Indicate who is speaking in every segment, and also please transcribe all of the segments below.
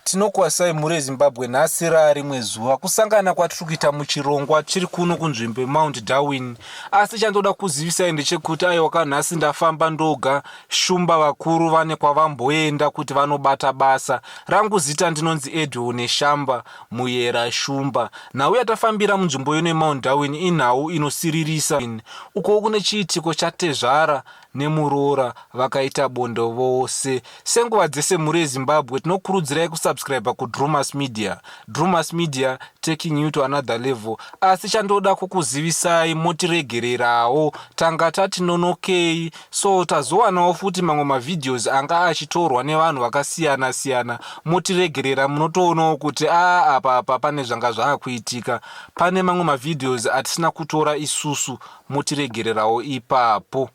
Speaker 1: Tinokwazisai mhuri yeZimbabwe nhasi raarimwe zuva kusangana kwatiri kuita muchirongwa tiri kuno kunzvimbo yeMount Darwin asi chandoda kuzivisai ndechekuti aiwa ka nhasi ndafamba ndoga Shumba vakuru vane kwavamboenda kuti vanobata basa rangu zita ndinonzi Edwell Neshamba Muyera Shumba nhau yatafambira munzvimbo ino yeMount Darwin inhau inosiririsa uko kune chiitiko chatezvara nemuroora vakaita bonde vose. Senguva dzese mhuri yeZimbabwe tinokurudzirai kusubscriber kuDrewmas Media. Drewmas Media taking you to another level. Asi chandoda kukuzivisai motiregererawo tanga tati nonokei so tazowanawo futi mamwe mavideos anga achitorwa nevanhu vakasiyana siyana motiregerera munotoonawo kuti a apa apa pane zvanga zvaakuitika pane mamwe mavideos atisina kutora isusu motiregererawo ipapo.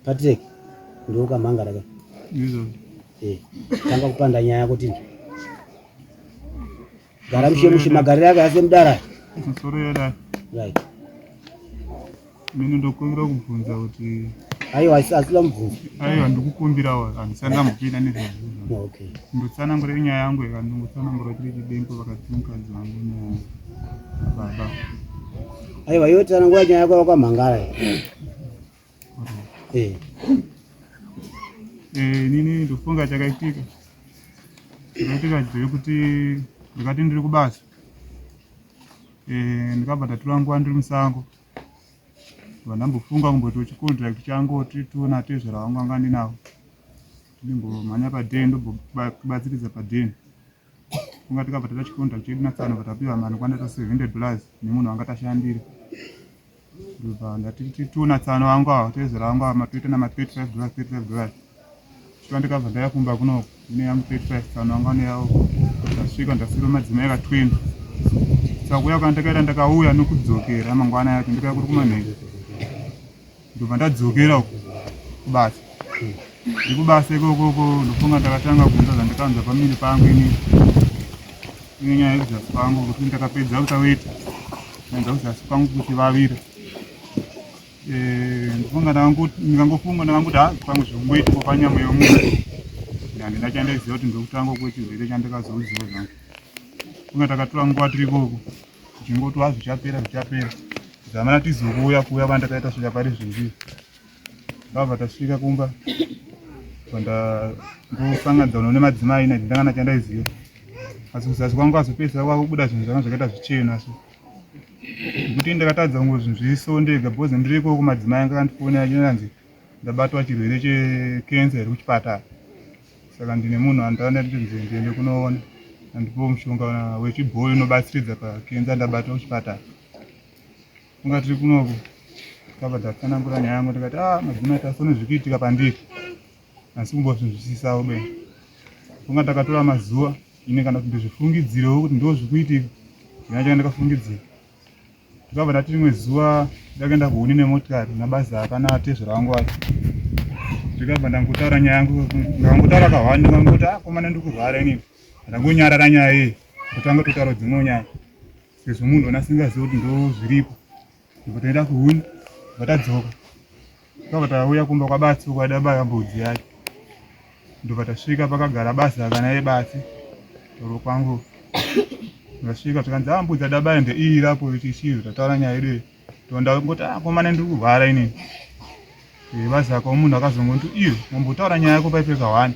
Speaker 2: Patrick ndiwe ukamhangara ka eh, tanga kupanda nyaya yako tinzwe gara mushe mushe magariro ake ase mudara
Speaker 3: Musoro yadai.
Speaker 2: Right.
Speaker 3: Mini ndokumbira kubvunza kuti
Speaker 2: aiwa asina mubvunzo.
Speaker 3: Aiwa ndikukumbirawo handisati ndambopinda nezvazvo.
Speaker 2: Okay.
Speaker 3: Ndotsanangura nyaya yangu ika ndongotsanangura chiri chidimbu vakati mukadzi wangu nababa.
Speaker 2: Aiwa iwe tsanangura nyaya yako wakamhangara. Eh.
Speaker 3: Eh, nini ndofunga chakaitika. Chakaitika ndechekuti ndikati ndiri kubasa. Eh, ndikabva ndatora nguva ndiri musango. Vandambofunga kumboti chicontract changu titiona tezvara wangu anga ndinawo. Ndimbomhanya padheni ndombobatsiridza padheni. Funga tikabva tata chicontract chedu natsano vatapiwa mari kwana ta $700 nemunhu wanga tashandira. Ndobva ndati titiona tsano wangu awa tezvara wangu awa matoita nama $35 $35. Shuwa ndikabva ndaya kumba kunoku ine yangu 35 tsano wangu ane yawo. Ndasvika ndasiro madzimai ka 20. Saka kuya kwandakaita ndakauya nokudzokera mangwana yacho ndikauya kuri kumanheru. Ndobva ndadzokera uku kubasa. Ndikubasa ikokoko ndofunga ndakatanga kunzwa zvandakanzwa pamiri pangu ini. Ine nyaya yekuzasi kwangu kuti ndakapedza kuita weti. Ndanzwa kuzasi kwangu kuchivavira. Eh, ndofunga ndikangofunga ndakangoti ha pamwe zvingoitwa panyama yomunhu. Handina chandaiziva kuti ndokutanga kwechirwere chandakazoudziwa zvangu. Funga takatora nguva tiri ikoko. Tichingoti ha zvichapera zvichapera. Zamana tizokuuya kuuya kwandakaita svika pari zvinji. Ndabva tasvika kumba. Ndangosangadzana nemadzimai ina ndanga chandaiziva. Asi kuzasi kwangu azopedzisa kwakubuda zvinhu zvanga zvakaita zvichena so. Nekuti ndakatadza kungozvinzwisisawo ndega because ndiri ikoko madzimai anga akandifonera achinanzi ndabatwa chirwere checancer iri kuchipatara. Saka ndine munhu andaona kuti ndiende kunoona andipiwo mushonga wechibhoyi unobatsiridza pakenza ndabatwa kuchipatara. Kunga tiri kunoku ndakabva ndatsanangura nyaya yangu ndikati ah madzimai tasone zviri kuitika pandiri asi kumbozvinzwisisawo be kunga ndakatora mazuva ine kana kuti ndizvifungidzirewo kuti ndo zviri kuitika ndina changa ndakafungidzira ndakabva ndati rimwe zuva ndakaenda kuhuni nemotikari nabazi akana tezvera wangu wacho ndikabva ndangotaura nyaya yangu ndakangotaura kahwani ndikangoti ah komana ndikurwara inini ndangonyarara nyaya iyi kutanga totaura dzimwe nyaya sezvo munhu ona asingazivi kuti ndo zviripo ndibva taenda kuhuni bva tadzoka ndobva tauya kumba kwabatsi uko aida mbudzi yacho ndobva tasvika pakagara basa kana yebatsi toro kwangu. Ndasvika zvikanzi ah mbudzi adabaya ndeiyi rapo ichichizvo tataura nyaya yedu iyi. Ndongoti ah komana ndiri kurwara inini. Eh, vazaka munhu akazongoti iyo mambotaura nyaya yako paipeka hwani.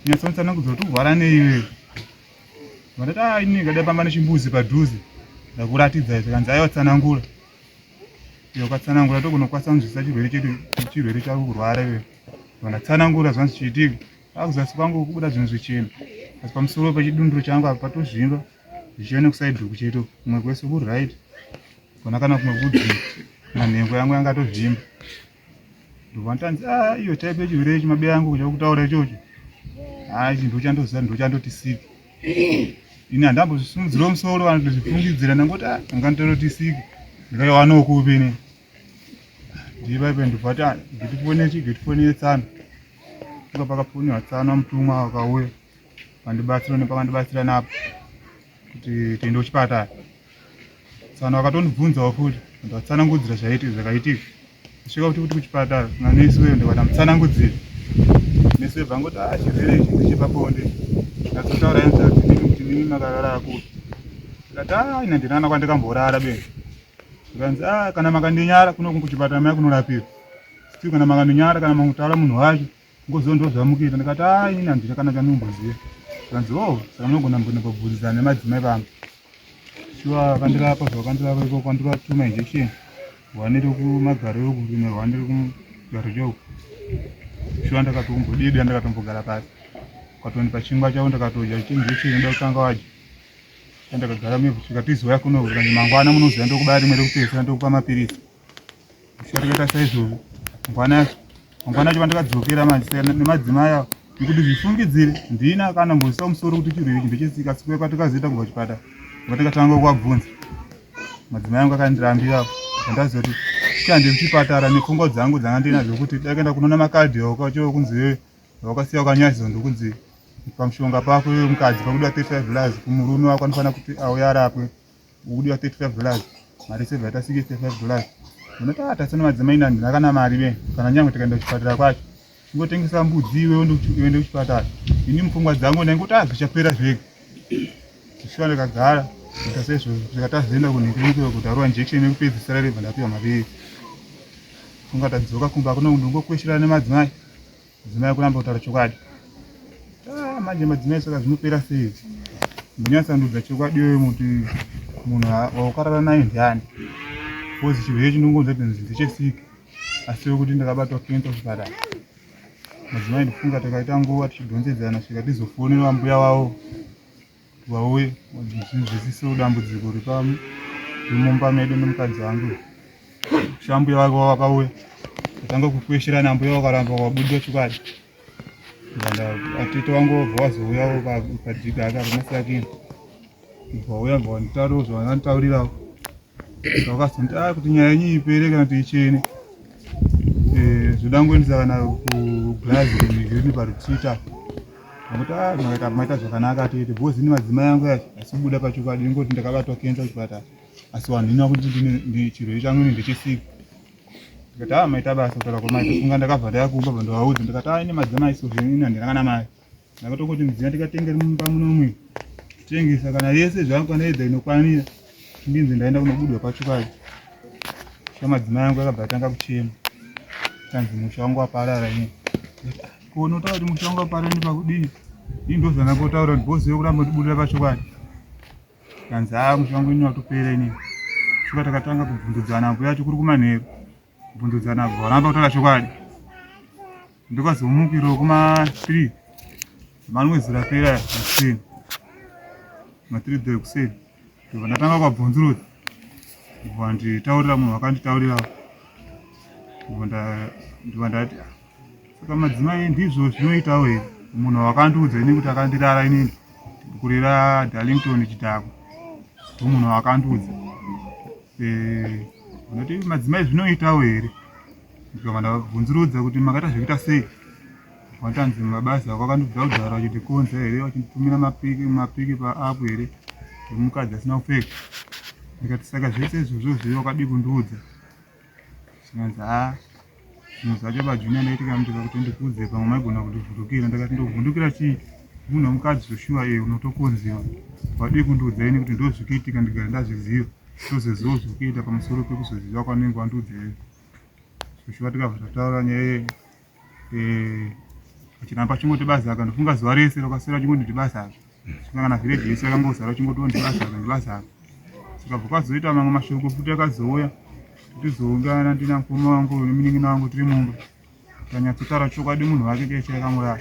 Speaker 3: Nyatsonitsanangudza kuti kurwara nei iwewe. Vandati ah inini ngadai pamba nechimbuzi padhuze. Ndakuratidza izvi kanzi aiwa tsanangura. Iyo ukatsanangura tokunokwanisa kunzwisisa chirwere chedu chirwere chako kurwara iwewe. Vandatsanangura zvanzi chiitika. Akuzasi kwangu kubuda zvinhu zvichena asi pamusoro pechidunduro changu apa patozvimba zvichiona kusaidhi uku chete kumwe kwese kuri right kona kana kumwe kudzimba na nhengo yangu yanga tozvimba ndobva ndanzi ah iyo type yechirwere ichi mabeya angu chakutaura ichocho ah ichi ndochandoziva ndochandoti siki ini handambozvisimudzirawo musoro kana kutozvifungidzira ndangoti ah anga nditoroti siki ndikaiwanawo kupi ini ndipaipe ndobva ti ah ngetifonee chi ngetifonee tsano Saka pakafoniwa tsano mutumwa wakauya vandibatsira nepakandibatsira napo kuti tiende kuchipatara. Tsano vakatondibvunzawo futi ndatsanangudzira zvaitika zvakaitika. Svika kuti kuti kuchipatara na nesi weyo ndikati mutsanangudzira. Nesi weyo vangoti ah chirwere ichi ndechepabonde. Ndatotaura kuti ndini kuti mimi makarara kupi. Ndikati ah ina ndinana kwandikamborara be. Zvikanzi ah kana makandinyara kuno kuchipatara maya kunorapiwa. Still kana makandinyara kana makutaura munhu wacho ngoziva ndo zvamukuita ndikati ah ini handina kana chandomboziva. Zvikanzi oh saka munogona kumbobvunzana nemadzimai pano. Shuwa vakandirapa zvakandirapa ikoko kandiratuma injection. Rwane rekumagariro uku rimwe rwane rekugariro uku. Shuwa ndakatombodida ndakatombogara pasi. Kwatondipa chingwa chavo ndakatodya injection inoda kutanga wadya. Ndakagara mevhu kusvika tizouya kuno zvikanzi mangwana munoziva ndokubaya rimwe rekupedzisira ndokupa mapirisi. Kusvika takaita saizvozvo. Mangwana yacho mangwana yacho pandakadzokera manje saka nemadzimai avo nekuti zvifungidzire ndina kana mboisa musoro kuti chirwere ichi ndechesika asi kuya kwatakazoita kubva kuchipatara kwatakatanga kuvabvunza madzimai angu akandirambira ndaziva kuti chande kuchipatara nepfungwa dzangu dzanga ndinadzo kuti dakaenda kunoona makadhi akacho kunzi wakasiya wakanyaizo ndokunzi pamushonga pako iwe mukadzi pakudiwa 35 dollars kumurume wako anofanira kuti auye arapwe ukudiwa 35 dollars mari sevha yaita 65 dollars unoti ah tasina madzimai nani ndina kana mari be kana nyange tikaenda kuchipatara kwacho ingotengesa mbudzi iwe uende kuchipatara ini mupfungwa dzangu ndaingoti ah zvichapera zvega kusvika ndakagara kuita seizvozvo kusvika tazoenda kunhikinikiro kuti arova injection yekupedzisira rebva ndapiwa mapirisi funga tadzoka kumba kuno ndongokweshera nemadzimai Madzimai kuramba kutaura chokwadi. Ah, manje madzimai saka zvinopera sei? Ndinyatsandudza chokwadi iyoyo kuti munhu waukarara naye ndiani. Because chirwere chinongonza kuti ndechesiki. Asi kuti ndakabatwa kensa kuchipatara. Madzimai ndifunga takaita nguva tichidhonzedzana svika tizofonera mbuya wavo vauye zvinzwisisewo dambudziko riri mumba medu nemukadzi wangu. Shambuya wake wakauya atanga kukweshera nambuya wakaramba wabuda chokwadi. Atete wangu wabva wazouyawo padhika aka pamasakini vauya bva wanditaurawo zvavanditaurirawo vakazonti a ah, kuti nyaya yenyu ipere kana kuti ichene eh, zvoda ngoendesa kana kuglazi kumigrini parutita Ngokuti ah makaita maita zvakanaka tete because ini madzimai angu yacho asi kubuda pachokwadi ingoti ndakabatwa kenza kuchipatara asi vanhu ina kuti ndine chirwere changu ini ndechesiki ndikati ah maita basa kutaura kwamaita funga ndakabva ndayakumba bva ndavaudza ndikati ah ini madzimai so zvenyu ini handina kana mari ndakatongoti mudziya ndikatengera mumba munomwe tengesa kana yese zvangu kana yedza inokwanira ndinzi ndaenda kunobudwa pachokwadi shamadzimai angu akabva atanga kuchema tanzi musha wangu waparara ini Ko unotaura kuti musha wanga parani pakudii? Ini ndozvandangotaura kuti boss yokuramba kutibudira pachokwadi. Kanzi haa musha wangu ini watopera ini. Shuka takatanga kubvunzudzana mbuya yacho kuri kumanheru. Kubvunzudzana varamba kutaura chokwadi. Ndokazomukirawo kuma 3. Manwedzi rapera kuseni. Ma 3 day kuseni. Ndobva ndatanga kuvabvunzurudza. Ndobva nditaurira munhu wakanditaurira. Ndobva ndati Saka madzimai ndizvo zvinoitawo here? Munhu wakandiudza ini kuti akandirara inini kurera Darlington Chidhakwa ndomunhu wakandiudza. Eh, unoti madzimai zvinoitawo here? Ndikabva ndabvunzurudza kuti makaita zvekuita sei? Watanzi mabasa ako akandibvira kudhara vachindikonza here vachinditumira mapiki mapiki paapp here emukadzi asina kupfeka. Ndikati saka zvese izvozvo zve wakadii kundiudza? Zvikanzi haa zvinhu zvacho bajunior ndaiti kana ndikakuti ndikuudze pamwe maigona kundivhundukira. Ndakati ndovhundukira chii? Munhu wemukadzi zvoshuwa iye unotokonziwa. Wadii kundiudza ini kuti ndozvikuitika ndigara ndazviziva tozoziva zvekuita pamusoro pekuzoziva kwanenge wandiudza iwe. Zvoshuwa tikabva tataura nyaya eh, achiramba achingoti bazaka ndofunga zuva rese rakaswera achingoti ndibazaka svika kana vhireji yese yakangozara achingotiwo ndibazaka ndibazaka saka bva kwazoita mamwe mashoko futi akazouya tizoungana ndina mukoma wangu nemunin'ina wangu tiri mumba tanyatsotaura chokwadi munhu wake chaicho yakamuraya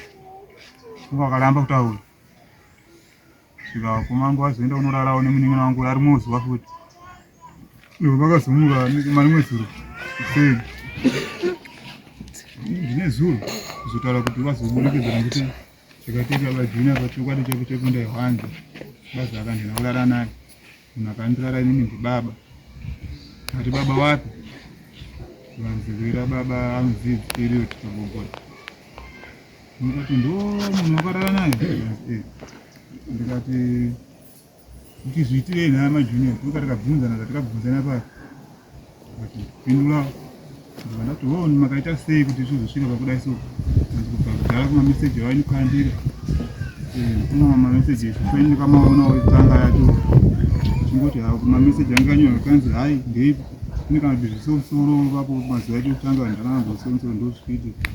Speaker 3: funga wakaramba kutaura Svika vakoma vangu vazoenda kunorarawo nemunin'ina wangu ari muzuva futi. Ivo vakazomuka marimwe zuro sei ndine zuro kuzotaura kuti vazobudikidzira nekuti chakaitika bajunior pachokwadi chako chekuenda ihwanze bazi akandina kurara naye munhu akandirara inini ndibaba ati baba wapi vanzi kuira baba amudzidzi period pagogoda Ndikati ndo munhu wakarara naye eh. Ndikati uchizviitirei nhaya majunior toka tikabvunzana zvatikabvunzana paya ati pindura ndikati ndati ho makaita sei kuti zvizosvika pakudai so kubva kudhara kumameseji avainokandira eh, kuna mameseji ezvifeni ndikamaona tanga yacho chingoti hawo kumameseji anga anyorwa kanzi hai ndeipi kune kana kuti zvisomusoro vapo mazuva acho kutanga ndakanangosomusoro ndozvikuitika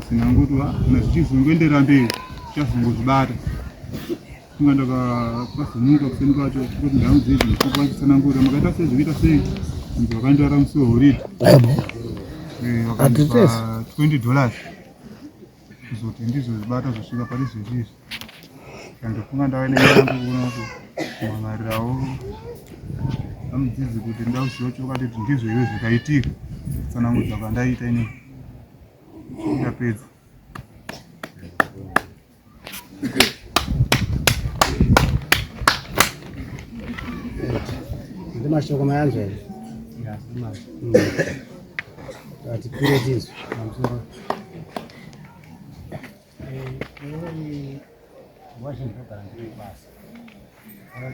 Speaker 3: Asi ndangoti kana zvichizongoenderera mberi tichazongozvibata. Kunga ndakazumuka kuseni kwacho kuti ndamuzivi ndikwanisa makaita sei zvikuita sei nzi vakandirara musi wehoridhe eh, vakandipa 20 dollars kuzoti ndizozvibata zvosvika pari zvezvi izvi kandofunga ndave neyangu kuona kumhangarirawo amudzidzi kuti ndakuziva chokwadi kuti ndizvo here zvakaitika tsanangudza kwandaita inini Ndapedza.
Speaker 2: Ndi mashoko mayanzwa here? Atipire tinzwe pamusoro.
Speaker 4: Nguva zhinji ndogara ndiri kubasa.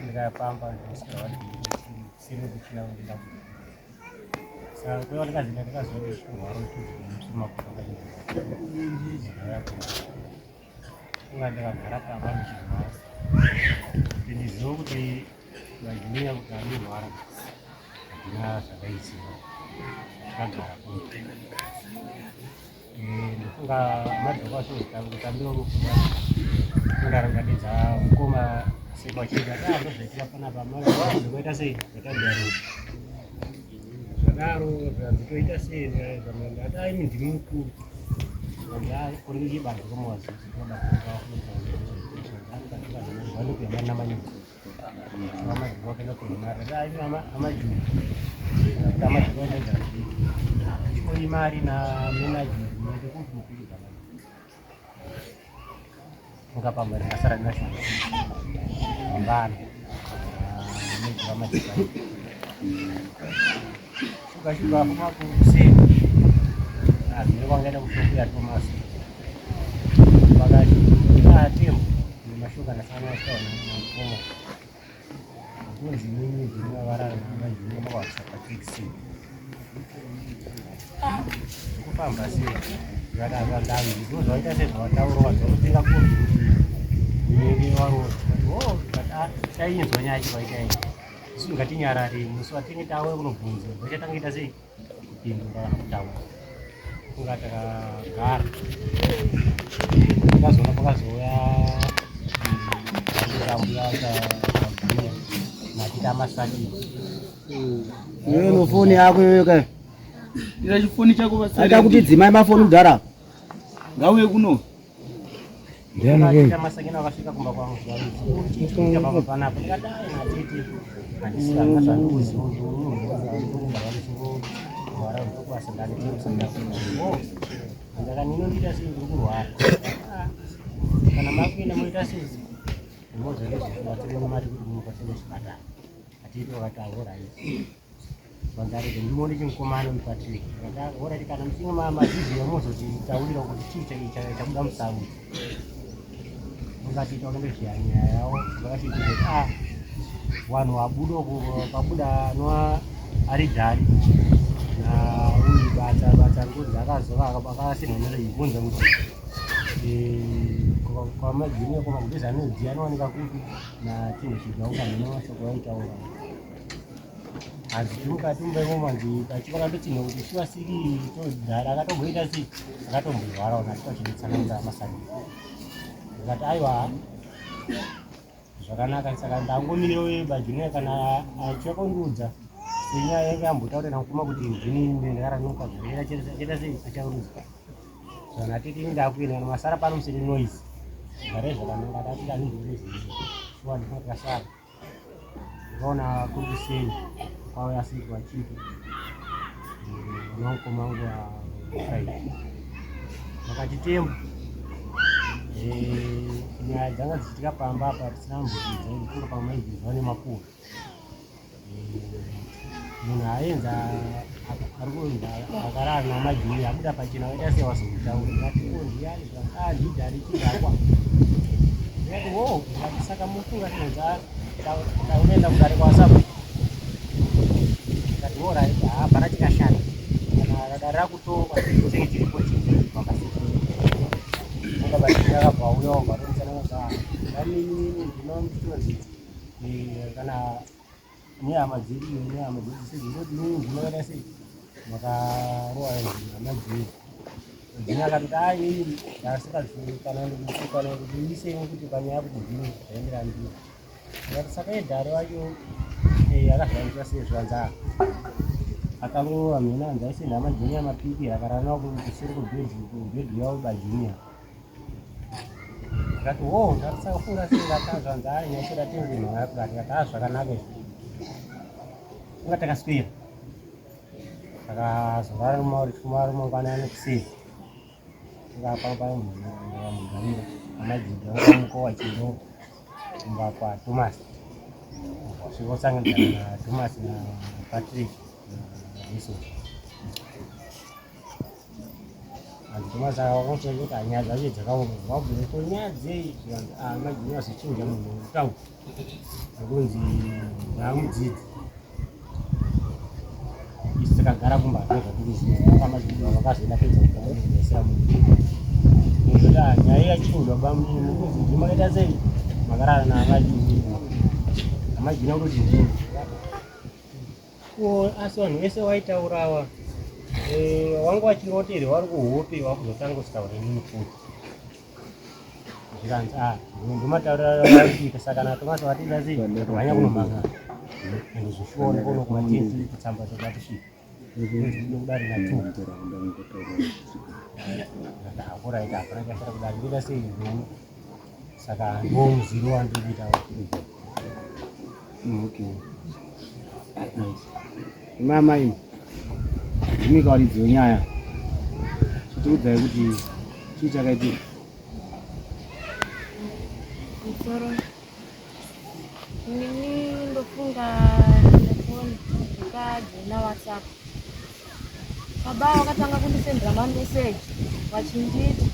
Speaker 4: Ndikafamba ndinoswera vari kuchina kuenda Saka kuya ndikazinda ndikaziva kuti chikurwara kunga ndakagara pamba ndichirwara kuti ndizive kuti vajuniya kuti anorwara handina zvandaiziva ndakagara kuno Ndofunga madhoko acho kutambira unofunga ndarangabidza mukoma sekwachida ah ndozvaitika panapa zvakaita sei zvatambira zvadaro zvanzi toita sei ndati aimi ndimi mukuru kuri chibanze komawazizi toda kuda Mashuka ndasangana nawo kunzi inini ndini vavarara navajunior makawarisa pataxi kufamba sei ndikadazvandavi zvaita sezvawataura wazvakutenga kombi kuti unenge waroa tainzwa nyaya yacho vaita isu ngatinyarare musi watinge tauya kunobvunza vachatanga ita sei kupindura kana kutaura kunga takagara takazoona pakazouya ambuya vachagunya natita masaki
Speaker 2: Iwe nofoni yako iwe kai.
Speaker 5: Ira chifoni chako basa.
Speaker 2: Aita kuti dzimai mafoni kudhara.
Speaker 5: Ngauye kuno.
Speaker 4: Ndiani masakina vakasvika kumba kwangu chiitika pamba panapa ndikadai natete handisanga zvandikuziva ndakaninoita sei ndiri kurwara kana makuenda moita sei mozoivatire mari kuti mukasende chipatara atiiti vakati ahorai Vagari ndimuone chimukomana uyu Patrick. Vakati kana muchinge mazviziva mozotitaurira kuti chii chabuda musango. Vakatiita kunge nyaya yavo vakatiita kuti ah vanhu vabuda uku pabuda anova ari dhari na uyu batsa batsa ngunzi akazova akasirwa nezvibvunza kuti eh, ko Kwamajunior kwamagubeza anodzi anowanika kupi natinhu chigauka mhene mashoko aitaura hanzi mukati mumba imomo hanzi pachivakatotsinha kuti shuwa siki todhara akatomboita sei akatomborwara ona achiva chidetsananza masani ndikati aiwa zvakanaka saka ndangomira uye bajunior kana achiva kundiudza senyaya yange ambotaura namukoma kuti ndini ndakaranuka zvaita sei achaurudza Zvana tete ini ndakuenda kana masara pano musiri noise. Gare zvakanaka ndati ndandinzwe shuwa ndifuna tikasara. Ndikaona kuri kuseni kwauya sei kwachipo. Mwana mukoma wangu wa Friday. Vakati tembo. Eh, nyaya dzanga dzichiitika pamba apa tisina kumbobvunza kuti pamwe maibvunzwa nemakuhwa. munhu aenza ari kunzi akarara namajuni abuda pachena waita sei wazomutaura ndikati ko ndiyani zvakandidhari chidhakwa ndikati wo ndikati saka mufunga tinonzi takutoenda kudare kwasabu ndikati wo right hapana chikashata kana dare rakutongwa chenge chiripo chiripo akabva auya wabva atomusanangudza vaminini ndinomutonzi kana nehama dzedu nehama dzedu sezvinoti zvinoita sei makarowa hama dzedu dzini akatoti a inini ndasikazivi kana kana kuti isei kuti panyaya kuti zvini zvaendera mbiri ndikati saka edhari wacho akazvaitira sei zvikanzi a akarova mhena anzi aisenda majunior mapiki akarana kuseri kubhedhi yavo bajunior Ndikati wo ndakafunga sei ndakazvanza ari nyaya ndatenze mhaka kudai ndikati ah zvakanaka izvi. Kunga takaswera. Takazorara mauri kumari mangwanani kuseni. Tikapamba mugariro amajidha mukowa chiro kumba kwa Thomas. Wasvika kusanganidzana na Thomas na Patrick na Wilson. Andimazakuti nyaya dzacho dzakaoma wabvunza ko nyaya dzei zvikanzi ah majini azochinja munhu wekutaura akunzi ndaamudzidzi isu takagara kumba hatina zvatikuziva pamajini vakazoenda pedza kugaisira munhu munhu ah nyaya yachinjwa bamunini mukunzi ndimi makaita sei makarara naamajini amajini akutoti ndini Ko asi vanhu vese waitaurawa eh, wanga wachiroterwa wari kuhope wakuzotanga kutaura inini futi zvikanzi ah ndomataurira vakuita saka na Tomasi watiita sei mhanya kunomhanga ende zvishuwa unoona kumatenzi kutsamba dzakatisvika kudari na two ndakuraita hapana chasara kudari ndoita sei saka ndomuziro wandiri kuita
Speaker 2: Okay. Nice. Mama imi. Ndimi kawaridzi wenyaya. Chitiudzai kuti chii chakaitika.
Speaker 6: Musoro. Inini ndofunga ndafona ndikajoina WhatsApp. Baba vakatanga kundisendera mameseji vachinditi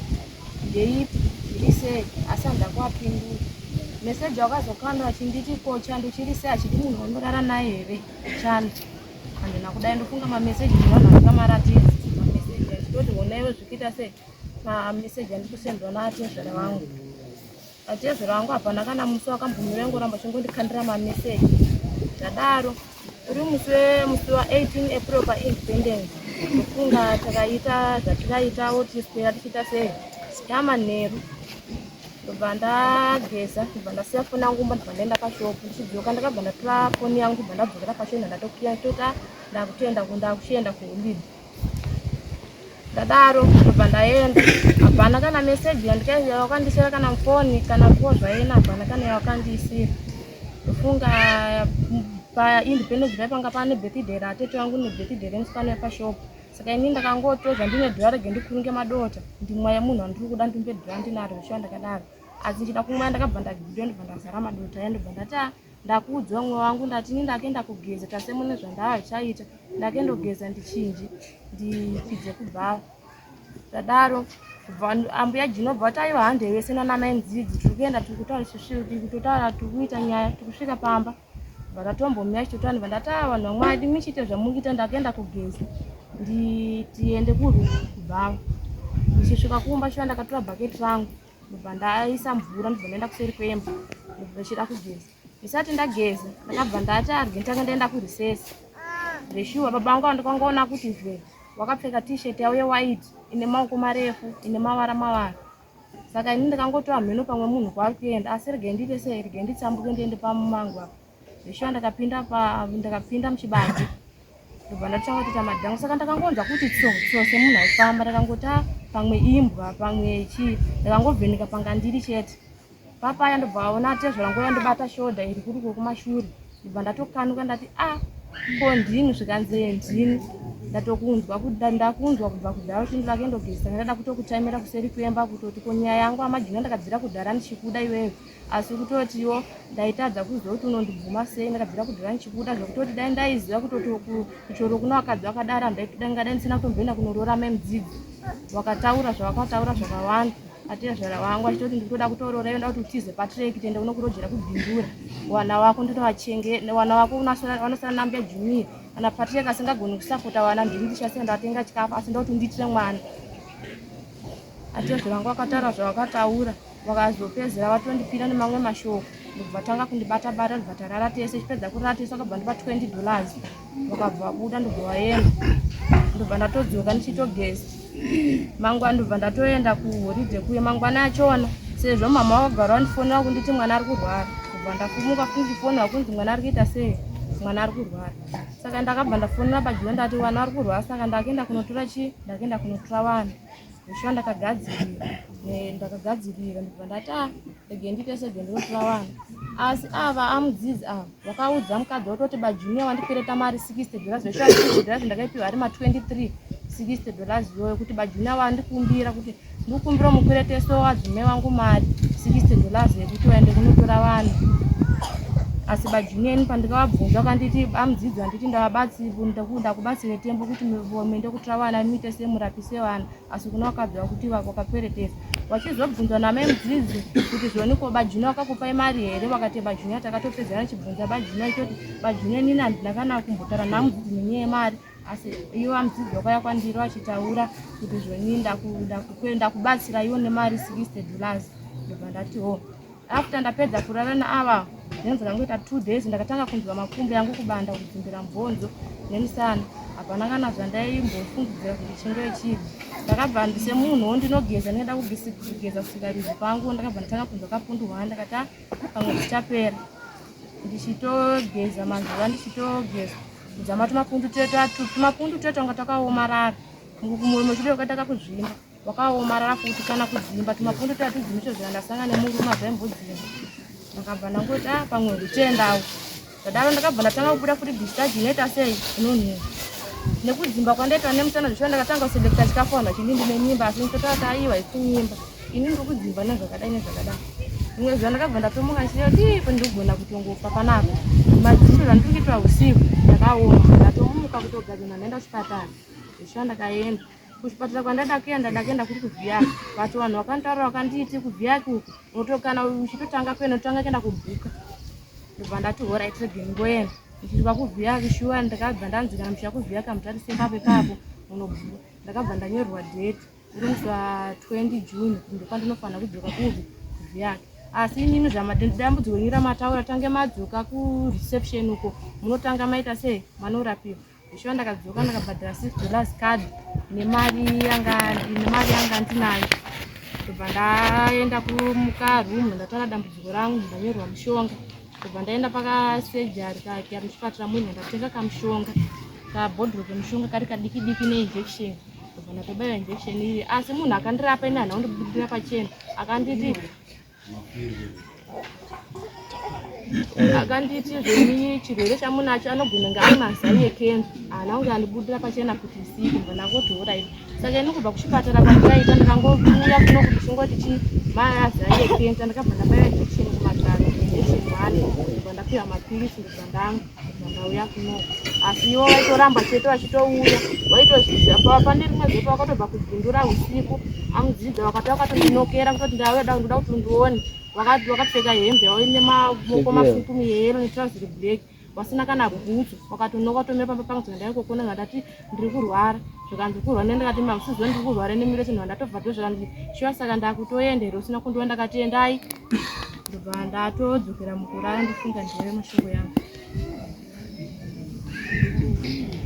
Speaker 6: ndeipi ndiri sei asi handina kuapindura. Meseji wakazokanda vachinditi ko chando chiri sei achiti munhu wandorara naye here chando. Handina kudai ndofunga mameseji nevanhu vandakamaratidza mameseji achitoti honaiwe zvikuita sei mameseji andikusendwa naatezvara vangu. Atezvara vangu hapana kana musi wakambomira ingoramba chingondikandira mameseji zvadaro uri musi wemusi wa18 April paIndependence ndofunga takaita zvatikaitawo tichiswera tichiita sei yamanheru ndobva ndageza ndobva ndasiya foni yangu kumba ndobva ndaenda pashopu ndichidzoka ndakabva ndatora foni yangu ndobva ndadzokera pashopu ndatokiya tota ndakutoenda ndakuchienda kuholiday ndadaro ndobva ndaenda hapana kana meseji yawakandisira kana mufoni kana ko zvaena hapana kana yawakandiisira ndofunga paindependence paipanga pane birthday ratete wangu nebirthday remusikana wepashopu saka ini ndakangotozva ndine dhora rege ndikurunge madota ndimwaye munhu wandiri kuda ndimbe dhora ndinaro zvishuwa ndakadaro asi ndichida kumwaya ndakabva ndagidwa ndobva ndazara madota aya ndobva ndati ah, ndakuudza umwe wangu ndati ini ndakenda kugeza tasemune zvandava chaita ndakendogeza ndichinji ndipidze kubhawa ndadaro ambuya jinobva vati aiwa hande vese nanamai ndzidzi tiri kuenda tiri kutaura tiri kutotaura tiri kuita nyaya tiri kusvika pamba vakatombomira chitotaura ndibva ndati aa vanhu vamwadi muchiite zvamukuita ndakenda kugeza tiende kuru kubhawa ndichisvika kumba shuwa ndakatora bhaketi rangu. Ndobva ndaisa mvura ndobva ndaenda kuseri kwemba ndobva ndichida kugeza. Ndisati ndageza ndakabva ndati arge nditanga ndaenda kurecess. Zveshuwa baba vangu vandikangoona kuti zve wakapfeka t-shirt yavo yewhite ine maoko marefu ine mavara mavara. Saka ini ndakangotora mheno pamwe munhu kwaari kuenda asi regai ndiite sei regai nditsambuke ndiende pamumango apa. Zveshuwa ndakapinda pa ndakapinda muchibanze ndobva ndatanga kuita madhangu saka ndakangonzwa kuti tso tso semunhu aifamba ndakangoti ah, pamwe imbwa pamwe chii ndakangovheneka panga ndiri chete papaya ndobva aona atezvara nguva yandibata shoda iri kuri kumashure ndobva ndatokanuka ndati a ah, ko ndini zvikanzi ndini ndatokunzwa ndakunzwa kubva kudhara uchindi rake ndogezisa ndada kutokutaimira kuseri kuemba kutoti ko nyaya yangu amajina ndakabvira kudhara ndichikuda iwewe asi kutotiwo ndaitadza kuziva kuti unondibvuma sei ndakabvira kudhara ndichikuda zvekutoti dai ndaiziva kutoti kuchoro kuna vakadzi vakadaro ndingadai ndisina kutomboenda kunoroora mai mudzidzi wakataura zvawakataura zvakawanda atezvara wangu achitoti ndikutoda kutoroora iwe kuti utize patrek tiende unokurojera kubindura wana wako ndinovachenge wana wako vanosara nambuya junior kana patrek asingagoni kusapota wana ndini ndichasiya ndatenga chikafu asi ndokuti undiitire mwana Atezvara vangu vakataura zvavakataura vakazopedzera vatondipira nemamwe mashoko ndobva vatanga kundibata bata ndobva tarara tese chipedza kurara tese vakabva ndipa 20 dollars vakabva vabuda ndobva vaenda ndobva ndatodzoka ndichitogeza mangwana ndobva ndatoenda kuholide kuye mangwana achona sezvo mama vakagara vandifonera kunditi mwana ari kurwara ndobva ndafumuka futi ndichifonera kunzi mwana ari kuita sei mwana ari kurwara saka ndakabva ndafonera bajuwa ndati vana vari kurwara saka ndakuenda kunotora chii ndakuenda kunotora vana Ndoshuwa ndakagadzirira ndakagadzirira ndobva ndati ah rege ndiite sege ndinotora vana asi ava amudzidzi ava wakaudza mukadzi wototi bajunior wandikwereta mari 60 dollars zveshuwa 60 dollars ndakaipiwa ari ma 23 60 dollars iyoyo kuti bajunior wandikumbira kuti ndikumbira mukwereteso wadzimai wangu mari 60 dollars yekuti waende kunotora vanhu asi bajunior ini pandikavabvunza vakanditi amudzidzi vanditi ndakubatsire tembo kuti muende kutora vana muite semurapi sevana asi kuna vakadzi vakuti vakakweretesa vachizobvunzwa namai mudzidzi kuti zvoni ko bajuni vakakupai mari here vakati bajuni takatopedzana chibvunza bajuni achitoti bajuni inini handina kana kumbotaura namudzidzi nenyaya yemari asi ivo vamudzidzi vakauya kwandiri vachitaura kuti zvoni ndakubatsira iwo nemari 60 dollars ndobva ndati ho oh. After ndapedza kurara naava then dzakangoita two days ndakatanga kunzwa makumbo yangu kubanda kudzimbira mbonzo nemusana hapana kana zvandaimbofungidzira kuti chingove chii ndakabva semunhuwo ndinogeza ndingada kugeza kusikarudzi kwangu ndakabva ndatanga kunzwa kapundu hwa ndakati ah, pamwe zvichapera ndichitogeza mazuva ndichitogeza kudzama tumapundu twetu tumapundu twetu anga twakaomarara muromo chido wakaita kakuzvimba wakaomarara futi kana kudzimba tumapundu twatudzimicho zvira ndasangana nemurume azvaimbodzimba ndakabva ndangoti a ah, pamwe ndichiendawo zvadaro ndakabva ndatanga kubuda futi discharge inoita sei inonhuwa nekudzimba kwandaita nemusana zvishuwa ndakatanga kuselekta chikafu vanhu vachindi ndine mimba asi nditotaura aiwa isi mimba ini ndiri kudzimba nezvakadai nezvakadai rimwe zuva ndakabva ndatomuka ndichiti ndigona kutongofa panapa madzimbiro andiri kuitwa usiku ndakaoma ndatomuka kutogadzina ndaenda kuchipatara zvishuwa ndakaenda kuchipatara kwandada kuenda ndakaenda kuri kuvhiyaki but vanhu vakanditaura vakandiiti kuvhiyaki uku unoto kana uchitotanga kuenda unotanga kuenda kubhuka ndobva ndati horait rege ndingoenda ndichisvika kuvhiyaki shuwa ndakabva ndanzi kana muchiya kuvhiyaki hamutarise ipapo ipapo munobhuka ndakabva ndanyorerwa date uri musi wa 20 june kuti ndopandinofanira kudzoka kuvi kuvhiyaki asi inini zvamadambudziko renyu ramataura tange madzoka kureception uko munotanga maita sei manorapiwa Shuwa ndakadzoka ndakabhadhara 6 dollars card nemari yanga nemari yanga ndinayo ndobva ndaenda kumuka room ndataura dambudziko rangu ndanyorerwa mushonga ndobva ndaenda pakasejari kari muchipatara muine ndatenga kamushonga kabhodhoro kemushonga kari kadiki diki neinjection ndobva ndatobaiwa injection iri asi munhu akandirapa ini handina kundibudira pachena akanditi akanditi zveni chirwere chamunacho anogona kunge ari mazai ekenza haana kunge andibudira pachena kuti isiko mba ndangoti horai saka ini kubva kuchipatara kwandikaita ndikangouya kuno kuti chingoti chi mazai ekenza ndakabva ndabaiwa injection kumagaro injection one ndobva ndapiwa mapirisi ndobva ndamwa ndauya kuno asi ivo vaitoramba chete vachitouya vaitozviziva pane rimwe zuva vakatobva kubvundura usiku amudzidza vakati vakatondinokera kutoti ndauya da ndoda kuti undione vakapfeka hembe yavo ine mavoko mafupi muyeyero netrouse reblack Vasina kana bhutsu wakatonoka watomira pamba pangu zvikandai kokona ndati ndiri kurwara zvikanzi kurwa ne ndakati mamusiziva ndiri kurwara nemiro chinhu ndatobva to zvikanzi shuwa saka ndakutoenda here usina kundiwa ndakati endai ndobva ndatodzokera mukurara ndifunga ndive mashoko yangu.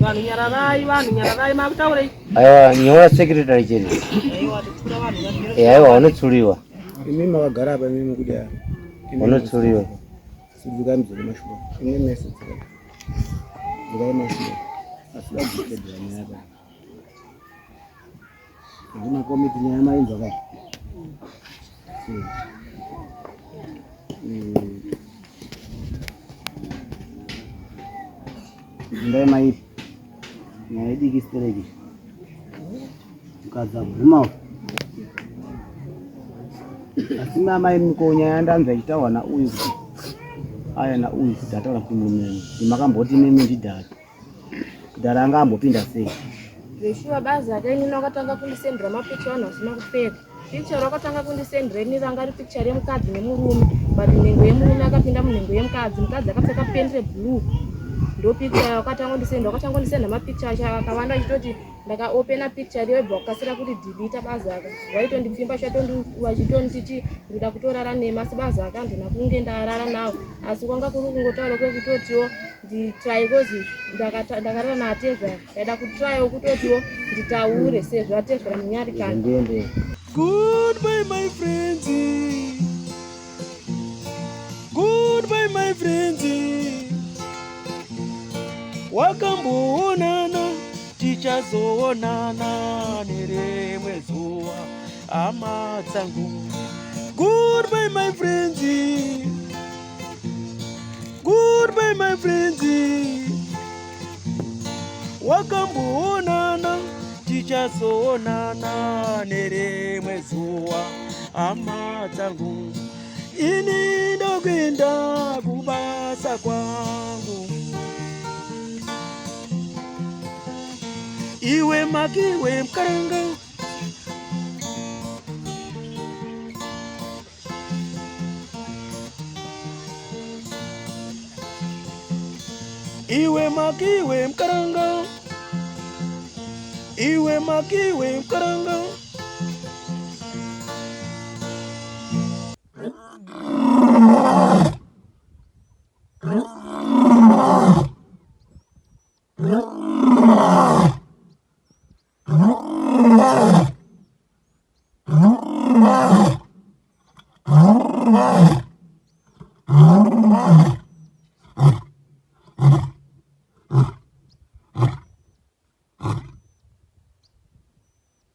Speaker 7: Vanhu nyararai, vanhu nyararai, makutaurei?
Speaker 2: Aiwa, nyora secretary chete.
Speaker 7: Aiwa, totsiura vanhu vamire.
Speaker 2: Eh, aiwa, unotsuliwa.
Speaker 8: Imi makagara apa imi mukuda.
Speaker 2: Unotsuliwa.
Speaker 8: Sidzikai mudzoke mashure. Imi mese dzikai. Dzokai mashure. Asi vadzikedzera nyaya pa. Ndima komiti nyaya mainzwa kai. Ndai maipi. Nyaya idiki stereki. Mukadzi abvuma. Asi mai muko nyaya ndanzwa ichitaurwa nauyu kuti aya nauyu kuti ataura kuti murume makamboti mimi ndidhara. Dhara anga ambopinda sei?
Speaker 6: Zveshuwa bazi ake inini wakatanga kundisendera mapicha vanhu vasina kupfeka. Picture rakatanga kundisendera ini ranga ri picture remukadzi nemurume but nhengo yemurume akapinda munhengo yemukadzi mukadzi akapfeka penti reblue ndo picture yakatanga kundisendera wakatanga kundisenda mapicture acho akawanda achitoti ndakaopena picture riyo ibva kukasira kuti delete bazi aka waitondipfimba vachitonditi ndoda kutorara nemi asi bazi aka handina kunge ndarara nawo asi kwanga kuri kungotaura kwekutotiwo nditry kozi ndakarara naatezvara ndaida kutryawo kutotiwo nditaure sezvo atezvara munyarikani.
Speaker 2: Ndiende.
Speaker 5: Goodbye my friends. Goodbye my friends. Wakamboonana tichazoonana nerimwe zuva hama dzangu. Goodbye my friends. Goodbye my friends. Wakamboonana tichazoonana nerimwe zuva hama dzangu. Ini ndokuenda kubasa kwangu. Iwe makiwe mkaranga. Iwe makiwe mkaranga. Iwe makiwe mkaranga.